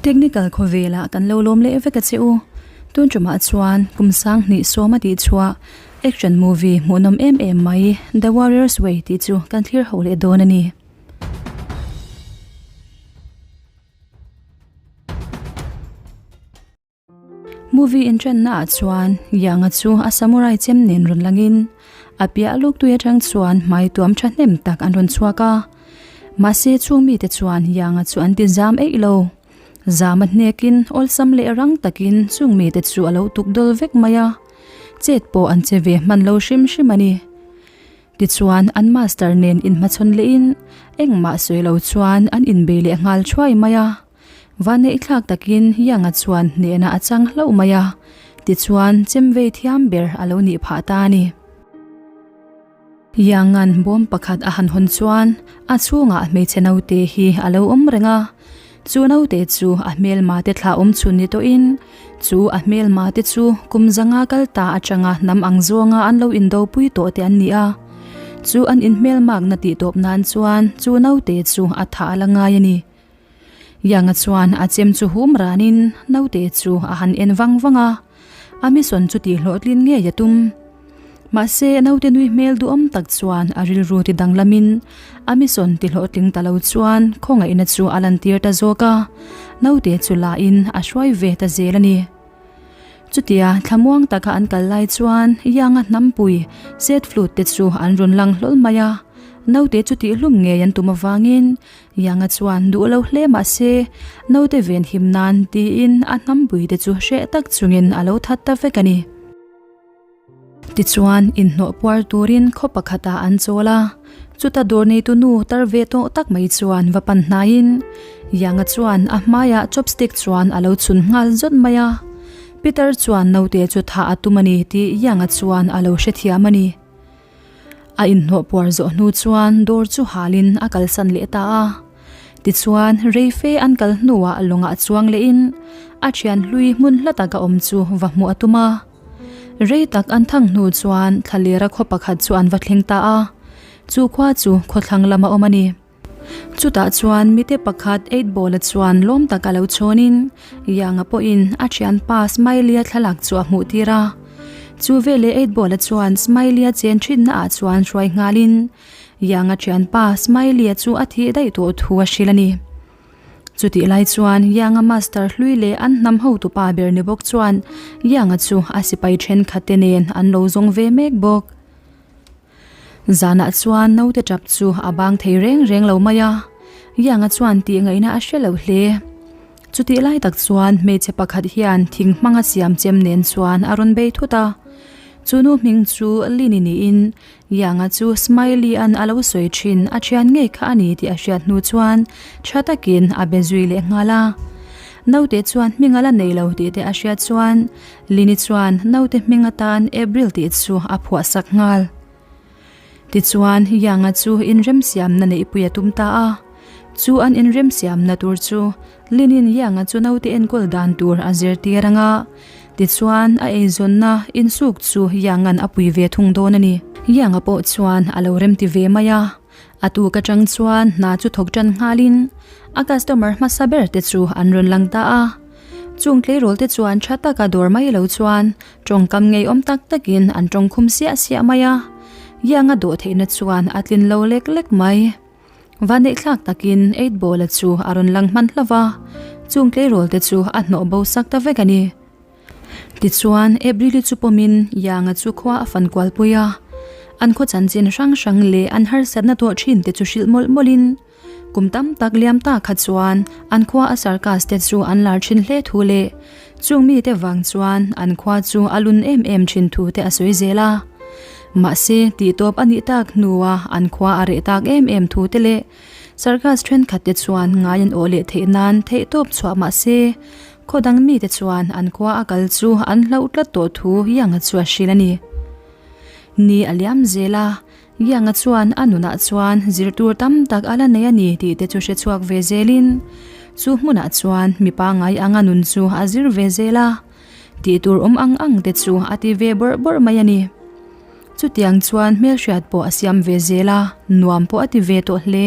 Technical khawvelah kan lo lawm leh vek a che u. Tun tumah chuan kum sanghnih sawm a tih chhuah action movie hmuhnawm em em mai The Warrior's Way tih chu kan thlir ho leh dawn a ni. Movie intrenna ah chuan Yanga chu a samurai chem nen rawn langin a piah luk tui atang chuan hmai tuam thahnem tak an rawn chhuak a. Mahse chung mite chuan Yanga chu an ti zam eih lo. Zam a hnekin awlsam leh rang takin chung mite chu a lo tuk dawl vek mai a. Chet pawh an che ve hman lo hrim hrim a ni. Tichuan an master nen inhmachhawn lehin engmah sawi lo chuan an inbei leh nghal thuai mai a. Vanneih thlak takin Young-a chuan hnehna a chang hlauh mai a, tichuan chemvei thiam ber a lo nih phah ta a ni. Young-a'n bawm pakhat a han hawn chuan a chhungah hmeichhe naute hi a lo awm reng a, chu naute chu a hmelma te thlah awm chhun ni tawhin chu a hmelma te chu kum zanga kal ta atanga hnam ang zawnga an lo indopui tawh te an ni a, chu an inhmelmakna tihtawp nan chuan chu naute chu a thah a la ngai a ni. Yanga chuan a chem chu hum ranin naute chu a han en vang vang a, a mission chu tih hlawhtlin ngei a tum. Mahse naute nui hmel duhawm tak chuan a rilru ti danglamin a mission ti hlawhtling ta lo chuan khawngaihna chu a lantir ta zawk a, naute chu la in a hruai ve ta zel a ni. Chutia thlamuang taka an kal lai chuan Yanga hnampui set flute te chu an rawn lang hlawl mai a, naute chu tihhlum ngei an tum avangin Yanga chuan duh lo hle mah se, naute ven him nan tiin a hnambui te chu hreh tak chungin a lo that ta vek a ni. Tichuan, inhnawh puar turin khaw pakhatah an chawl a, chuta dawr neitu nu tar ve tawh tak mai chuan va pan hnaiin Yanga chuan a hmaiah chopstick chuan a lo chhun nghal zawt mai a. Peter chuan naute chu thah a tum a ni tih Yanga chuan a lo hrethiam a ni. A inhnawh puar zawh hnu chuan dawr chu halin a kalsan leh ta a. Tichuan, reife an kal hnuah lawngah chuang lehin a thian hlui hmun hla taka awm chu va hmuh a tum a. Rei tak an thang hnu chuan thlalera khaw pakhat chu an va thleng ta a. Chu khua chu khawthlang lama awm a ni. Chutah chuan mite pakhat eight ball-a chuan lawm tak a lo chhawnin Yang-a pawhin a thianpa Smiley-a thlalak chu a hmuh tir a. Chu veleh eight ball-a chuan Smiley-a chen thinna ah chuan hruai nghalin Yang-a thianpa Smiley-a chu a thih daih tawh thu a hrilh a ni. Chutih lai chuan Yang-a master hlui leh an hnam hotupa ber ni bawk chuan Yang-a chu a sipai thenkhat te nen an lo zawng ve mek bawk. Zanah chuan naute tap chu a bang thei reng reng lo mai a, Yanga chuan tih ngaihna a hre lo hle. Chutih lai tak chuan hmeichhe pakhat hian thing hmanga siam chem nen chuan a rawn bei thut a. Chu nu hming chu Lini niin Yanga chu Smiley-a'n a lo sawi thin a thian ngei kha a ni tih a hriat hnu chuan tha takin a be zui leh nghal a. Naute chuan hming a la nei lo tih te a hriat chuan Lini chuan naute hming atan April tih chu a phuah sak nghal. Tichuan, Yang-a chu inremsiamna neihpui a tum ta a. Chu an inremsiamna tur chu Linin Yang-a chu naute enkawl dan tur a zirtir ang a. Tichuan, a eizawnna insuk chu Yang-a'n a pui ve thung dawn a ni. Yang-a pawh chuan a lo remti ve mai a. A tuk atang chuan hna chu thawk tan nghalin a customer hmasa ber te chu an rawn lang ta a. Chung tleirawl te chuan tha taka dawr mai lo chuan tawngkam ngeiawm tak takin an tawngkhum siah siah mai a. Yanga dawh theihna chuan a tlin lo lek lek mai. Vanneih thlak takin eight ball-a chu a rawn lang hman hlauh va, chung tleirawl te chu a hnawh bo sak ta vek a ni. Tichuan, April-i chu pawmin Yanga chu khua a fan kual pui a. An khaw chanchin hrang hrang leh an harsatna tawh thin te chu hrilh mawlh mawlhin, kum tam tak liam ta kha chuan an khua a circus te chu an lar thin hle thu leh chung mite vang chuan an khua chu a lun em em thin thu te a sawi zel a. Mahse, tihtawp a nih tak hnua an khua a reh tak em em thu te leh circus thenkhat te chuan ngai an awh leh theih nan theihtawp chhuah mahse, Khaw dang mite chuan an khua a kal chu an hlauh tlat tawh thu Yanga chu a hrilh a ni. Ni a liam zel a, Yanga chuan a nunah chuan zir tur tam tak a la nei a ni tih te chu hre chhuak ve zelin chu hmunah chuan mi pangngai anga nun chu a zir ve zel a, tih tur awm ang ang te chu a ti ve bawrh bawrh mai a ni. Chutiang chuan hmelhriat pawh a siam ve zel a, nuam pawh a ti ve tawh hle.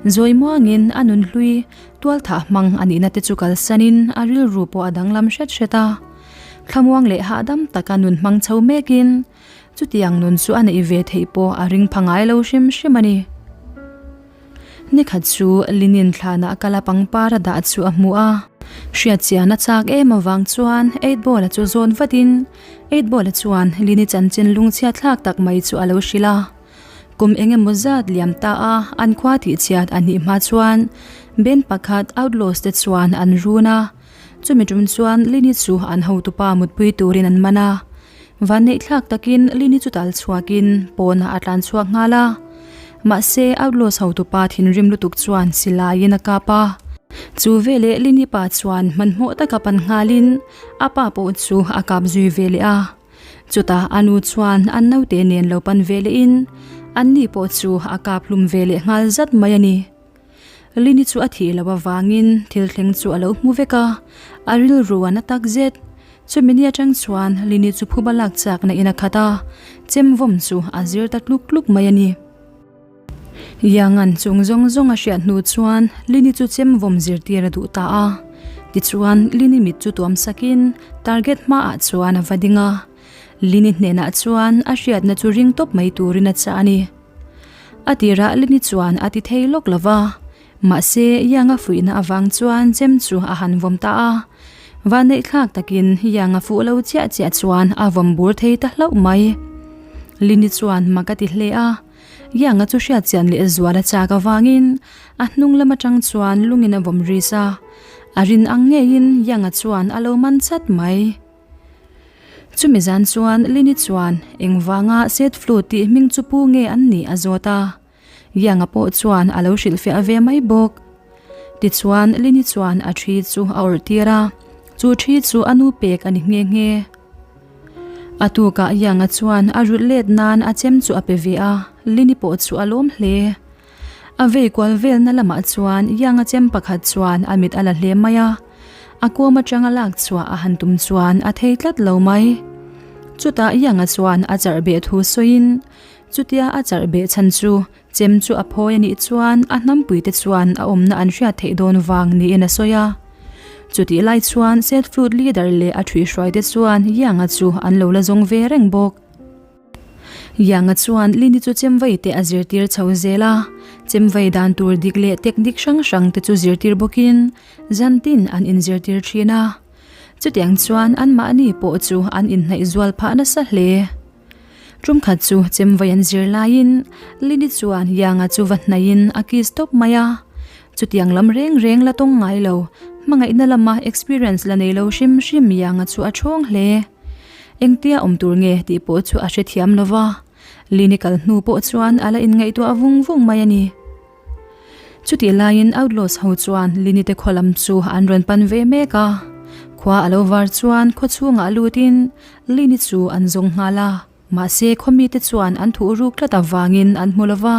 Zawi muangin a nun hlui tualthah hmang a nihna te chu kalsanin a rilru pawh a danglam hret hret a. Thlamuang leh hahdam taka nun hmang chho mekin chutiang nun chu a neih ve theih pawh a ring pha ngai lo hrim hrim a ni. Nikhat chu linin thlanah kala pangpar a dah chu a hmu a. Hriatchian a chak em avang chuan Eightball-a chu zawn vatin Eightball-a chuan Lini chanchin lungchhiat thlak tak mai chu a lo hrilh a. Kum eng emaw zat liam ta a, an khua tihchhiat a nih hma chuan band pakhat Outlaws te chuan an run a. Chumi tum chuan Lini chu an hotupa mutpui turin an man a. Vanneihthlak takin Lini chu tal chhuakin pawnah a tlan chhuak nghal a. Mahse, Outlaws hotupa thinrim lutuk chuan silaiin a kap a. Chu veleh Lini pa chuan hmanhmawh taka pan nghalin a pa pawh chu a kap zui ve leh a. Chutah a nu chuan an naute nen lo pan ve lehin anni pawh chu a kap hlum ve leh nghal zat mai a ni. Lini chu a thih loh avangin thil thleng chu a lo hmu vek a, a rilru a na tak zet. Chumi ni atang chuan Lini chu phuba lak chakna in a khat a, chem vawm chu a zir ta tluk tluk mai a ni. Yangan chung zawng zawng a hriat hnu chuan Lini chu chem vawm zirtir a duh ta a. Tichuan Lini mit chu tuam sakin target hmaah chuan a va ding a. Lini hnenah chuan a hriatna chu ring tawp mai turin a chah a ni. A tirah Lini chuan a ti thei lawk lo va, mahse Yang-a fuihna avang chuan chem chu a han vawm ta a. Vanneihthlak takin Yang-a fuh lo chiah chiah chuan a vawm bur thei ta hlauh mai. Lini chuan mak a ti hle a, Yang-a chu hriatchian leh zual a chak avangin a hnung lam atang chuan lungin a vawm ris a, a rin ang ngeiin Yang-a chuan a lo man chat mai. Chumi zan chuan Lini chuan engvanga Set Flu tih hming chu pu nge an nih a zawt a, Yang-a pawh chuan a lo hrilhfiah ve mai bawk. Tichuan Lini chuan a thi chu a awrh tir a, chu thi chu a nu pek a ni nghe nghe. A tukah Yang-a chuan a rulh let nan a chem chu a pe ve a, Lini pawh chu a lawm hle. A vei kual velna lamah chuan Yang-a chem pakhat chuan a mit a la hle mai a, a kawm atanga lak chhuah a han tum chuan a thei tlat lo mai. Chutah Yang-a chuan a charh beh thu sawiin, chutia a charh beh chhan chu chem chu a phawi a nih chuan a hnampuite chuan a awmna an hriat theih dawn vang niin a sawi a. Chutih lai chuan Set Flute Leader leh a thuihhruaite chuan Yang-a chu an lo la zawng ve reng bawk. Yang-a chuan Lini chu chemvai te a zirtir chho zel a, chemvai dan tur dik leh technique hrang hrang te chu zirtir bawkin zantin an inzirtir thin a. Chutiang chuan anmahni pawh chu an inhnaih zual phah nasa hle. Tumkhat chu chemvai an zir laiin Lini chuan Yang-a chu va hnaihin a kiss tawp mai a. Chutiang lam reng reng la tawng ngai lo, hmangaihna lama experience la nei lo hrim hrim Yang-a chu a thawng hle. Engtia awm tur nge tih pawh chu a hrethiam lo va, Lini kal hnu pawh chuan a la inngaihtuah vung vung mai a ni. Chutih laiin Outlaws ho chuan Lini te khaw lam chu an rawn pan ve mek a, khua a lo var chuan khaw chhungah lutin Lini chu an zawng nghal a, mahse khaw mite chuan an thuh ruk tlat avangin an hmu lo va,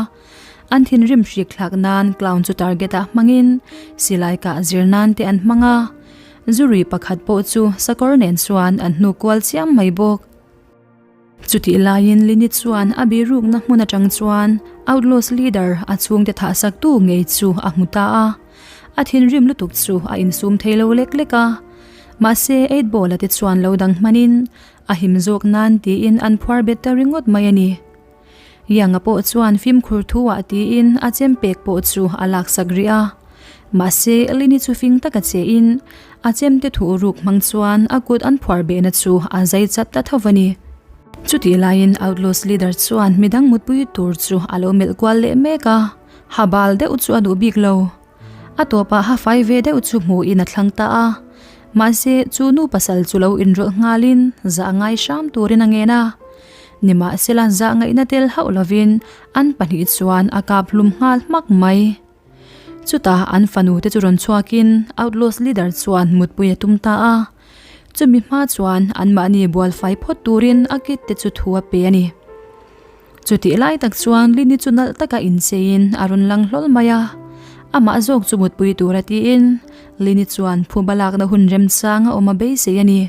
an thinrim hrik thlak nan clown chu target ah hmangin silai kah zir nan te an hmang a. Zurui pakhat pawh chu sakawr nen chuan an hnuk kual chiam mai bawk. Chutih laiin Lini chuan a birukna hmun atang chuan Outlaws leader a chhungte thahsaktu ngei chu a hmu ta a. A thinrim lutuk chu a insum thei lo lek lek a. Mahse Eightball-a te chuan lo dang hmanin a him zawk nan tiin an phuar bet ta ringawt mai a ni. Yang-a pawh chuan fimkhur thu ah tiin a chem pek pawh chu a laksak rih a. Mahse, Lini chu fing taka che in a chemte thuh ruk hmang chuan a kut an phuar behna chu a zai chat ta tho a ni. Chutih laiin Outlaws leader chuan midang mutpui tur chu a lo melh kual leh mek a, ha bal deuh chu a duh bik lo. A tawpah ha fai ve deuh chu hmuhin a thlang ta a. Mahse, chu nu pasal chu lo inrawlh nghalin zah ngai hram turin a ngen a. Nimahsela zah ngaihna tel hauh lovin an pahnih chuan a kap hlum nghal hmak mai. Chutah an fanu te chu rawn chhuakin Outlaws leader chuan mutpui a tum ta a. Chumi hma chuan anmahni bualfai phawt turin a kit te chu thu a pe a ni. Chutih lai tak chuan Lini chu nalh taka incheiin a rawn lang hlawl mai a, amah zawk chu mutpui tura tiin Lini chuan phuba lakna hun remchang a awm a beisei a ni.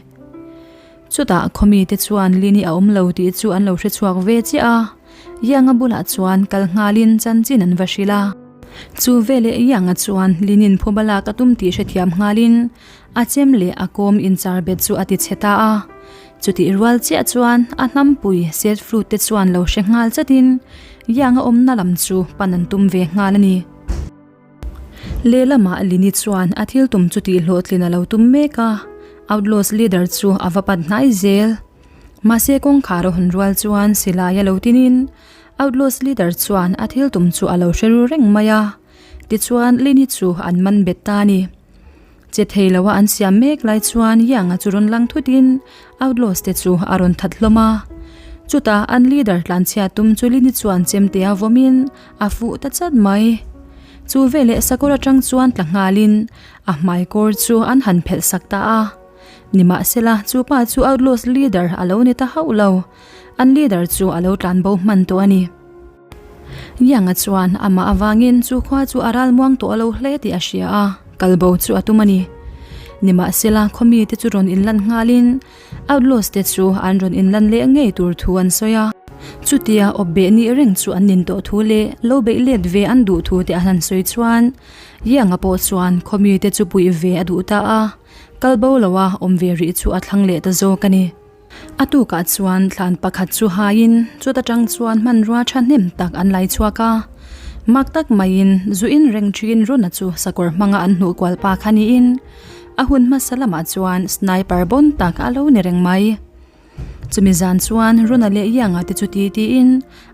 Chutah khawmi te chuan Lini a awm lo tih chu an lo hre chhuak ve chiah a, Yanga bulah chuan kal nghalin chanchin an va hrilh a. Chu veleh Yang-a chuan Linin phuba lak a tum tih hrethiam nghalin a chem leh a kawm inchar bet chu a ti chhe ta a. Chutih rual chiah chuan a hnampui set flute te chuan lo hre nghal chatin Yang-a awmna lam chu pan an tum ve nghal a ni. Lehlamah Lini chuan a thil tum chu tih hlawhtlin a lo tum mek a, Outlaws leader chu a va pat hnai zel. Mahse kawngkhar a hawn rual chuan silai a lo tinin Outlaws leader chuan a thil tum chu a lo hre ru reng mai a, tichuan Lini chu an man bet ta a ni. Che thei loa an siam mek lai chuan Yang-a chu rawn lang thutin Outlaws te chu a rawn that hlawm a. Chutah an leader tlanchhia tum chu Lini chuan chemte a vawmin a fuh ta chat mai. Chu veleh sakawr atang chuan tla nghalin a hmai kawr chu an han phelh sak ta a. Nimahsela chu pa chu Outlaws leader a lo ni ta hauh lo. An leader chu a lo tlanbo hman tawh a ni. Yang-a chuan amah avangin chu khua chu a ral muang tawh lo hle tih a hria a, kalbo chu a tum a ni. Nimahsela khawmi te chu rawn inlan nghalin Outlaws te chu an rawn inlan leh ngei tur thu an sawi a. Chutia awp beh nih reng chu an nin tawh thu leh lo beih let ve an duh thu te an han sawi chuan Yang-a pawh chuan khawmi te chu puih ve a duh ta a, kalbo loa awm ve rih chu a thlang leh ta zawk a ni. A tukah chuan thlan pakhat chu haiin chuta tang chuan hmanrua thahnem tak an lai chhuak a. Mak tak maiin zu in reng thin Runa chu sakawr hmanga an hnuh kual pa kha niin a hun hmasa lamah chuan sniper bawn tak a lo ni reng mai. Chumi zan chuan Runa leh Yang-a te chu ti tiin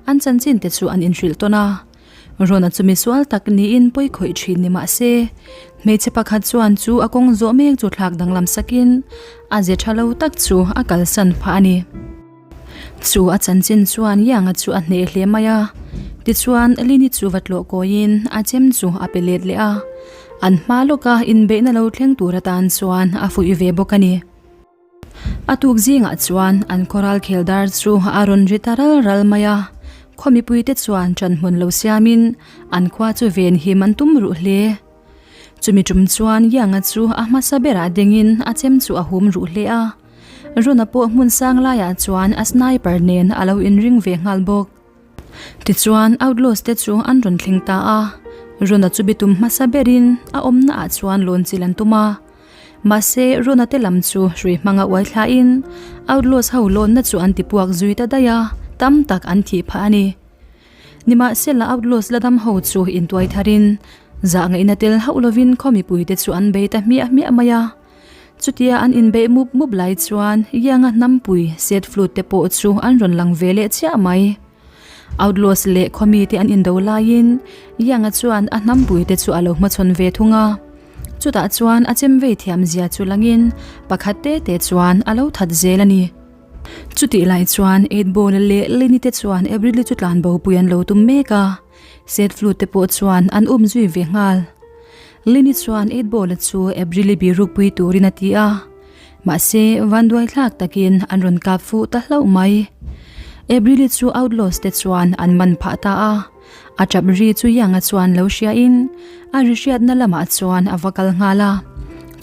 an chanchin te chu an inhrilh tawn a. Rona chu misual tak niin pawi khawih thin ni mah se, hmeichhe pakhat chuan chu a kawng zawh mek chu thlak danglam sakin a ze tha lo tak chu a kalsan phah a ni. Chu a chanchin chuan Yang-a chu a hneh hle mai a, tichuan Lini chu va tlawh kawiin a chem chu a pe let leh a, an hma lawka inbeihna lo thleng tur atan chuan a fuih ve bawk a ni. A tuk zingah chuan an khawral khel dar chu a rawn ri ta ral ral mai a, khaw mipuite chuan ṭan hmun lo siamin an khua chu ven him an tum ruh hle. Chumi ṭum chuan Yang-a chu a hmasa berah dingin a chem chu a hum ruh hle a, Runa pawh hmun sang laiah chuan a sniper nen a lo inring ve nghal bawk. Tichuan Outlaws te chu an rawn thleng ta a, Runa chu bitum hmasa berin a awmna ah chuan lawn chilh an tum a. Mahse Runa te lam chu hrui hmanga uai thlain Outlaws ho lawnna chu an ti puak zui ta daih a, tam tak an thih phah a ni. Nimahsela Outlaws la dam ho chu intuai tharin zah ngaihna tel hauh lovin khaw mipuite chu an bei ta hmiah hmiah mai a. Chutia an inbeih mup mup lai chuan Yang-a hnampui set flute te pawh chu an rawn lang ve leh chiah mai. Outlaws leh khawmi te an indo laiin Yang-a chuan a hnampui te chu a lo hmachhawn ve thung a. Chutah chuan a chem vei thiam zia chu langin pakhat te te chuan a lo that zel a ni. Chutih lai chuan Eightball leh Lenny te chuan Avril-i chu tlanbo pui an lo tum mek a. Set flute te pawh chuan an um zui ve nghal. Lini chuan Eightball-a chu April-i birukpui turin a ti a, mahse vanduai thlak takin an rawn kap fuh ta hlauh mai. April-i chu Outlaws te chuan an man phah ta a, a tap ri chu Yang-a chuan lo hriain a ri hriatna lamah chuan a va kal nghal a.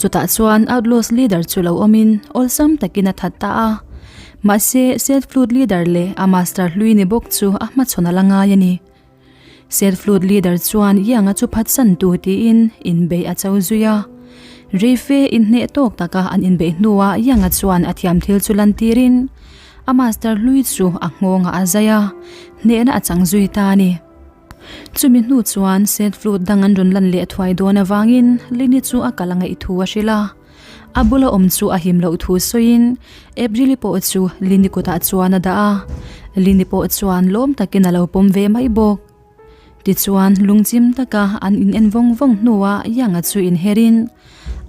Chutah chuan Outlaws leader chu lo awmin awlsam takin a that ta a, mahse Set Flute leader leh a master hlui ni bawk chu a hmachhawn a la ngai a ni. Set Flute leader chuan Yang-a chu phatsan tu tiin inbeih a cho zui a. Reife inhneh tawk taka an inbeih hnuah Yang-a chuan a thiam thil chu lantirin a master hlui chu a nghawngah a zai a, hnehna a chang zui ta a ni. Chumi hnu chuan set flute dang an rawn lan leh thuai dawn avangin Lini chu a kal a ngaih thu a hrilh a. A bula awm chu a him loh thu sawiin April-i pawh chu Lini kutah chuan a dah a, Lini pawh chuan lawm takin a lo pawm ve mai bawk. Tichuan lungchim taka an in en vawng vawng hnuah Yang-a chu inherin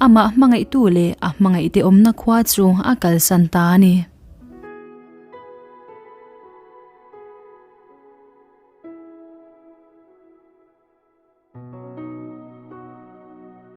amah hmangaihtu leh a hmangaihte awmna khua chu a kalsan ta a ni.